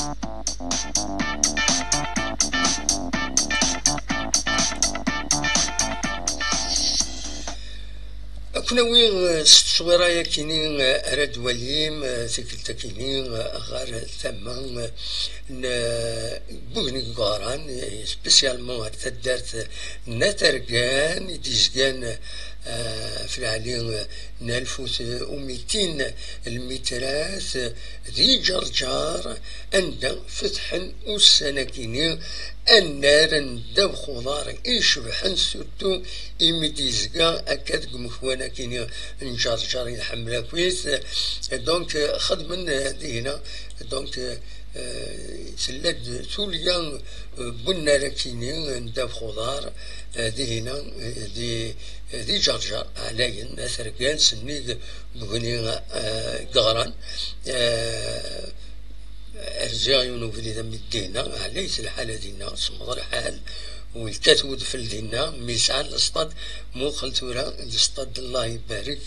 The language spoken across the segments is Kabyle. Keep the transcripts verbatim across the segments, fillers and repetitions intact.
Ad ken-awi, eh, s tteswira-yakini, eh, ara d-walim, eh, tikkelt-akini, eh, ɣer tama, eh, n, eh, Bugni Gɣran, eh, spécialement ɣer taddart n At Rgan, i d-izgan, eh, f lɛali, eh, n alef u mitin lmitrat, eh, di Ǧerǧer, anda fetḥen ussan-akini annar n ddabex uḍar icebḥen, surtout imi d-yezga akka deg umekwan-akini n Ǧerǧer i nḥemmel akk-it. Donc, eh, xedmen, eh, dihina, donc, eh, tella-d tulya, eh, n unnar-akini n ddabex uḍar, eh, dihina, eh, di, eh, di Ǧerǧer, ɛlayen, At Rgan, sennig Bugni, eh, Gɣran. Eh, Rziɣ yiwen ubrid am dinna, ɛlayet lḥala dinna, semmeḍ lḥal, u yekkat wedfel dinna, mi yesɛa lestad, muqel tura, lestad, Allah ibarek,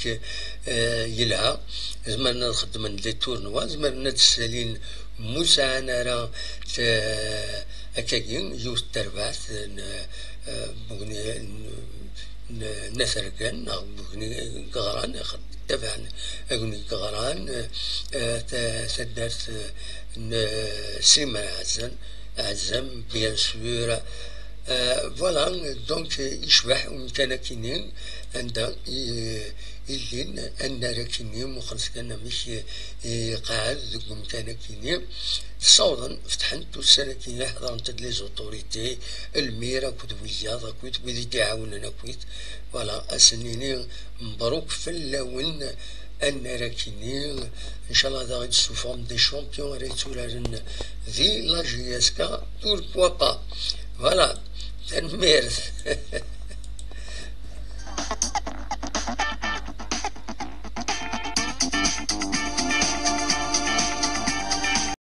eh, yelha, zemren ad xeddmen des tournois, zemren ad ssalin, mu sɛan ara, eh, akkagi, yiwet n terbaɛt n, eh, Bugni, n, n, n At Rgan, neɣ Bugni Gɣran, ixed-, tabaɛen Agni Gɣran, eh, ta-, taddart, eh, n, eh, Sliman Ɛazan, Ɛazam, bien sûr. Eh, voilà, donc, eh, icbeḥ umkan-akini, anda i, i llin annar-akini, muqlet kan amek, eh, iqeɛɛed deg umkan-akini. Ssawḍen, fetḥen-t ussan-akini, ḥeḍrent-d les autorités, lmir akked wiyaḍ akkit, wid i d-iɛawnen akkit. Voilà, ad sen-nini mebruk fell-awen annar-akini. Ncallah daɣ i d-tessufɣem des champions ara yetturaren di la J S K, pourquoi pas. Voilà, tanemmirt.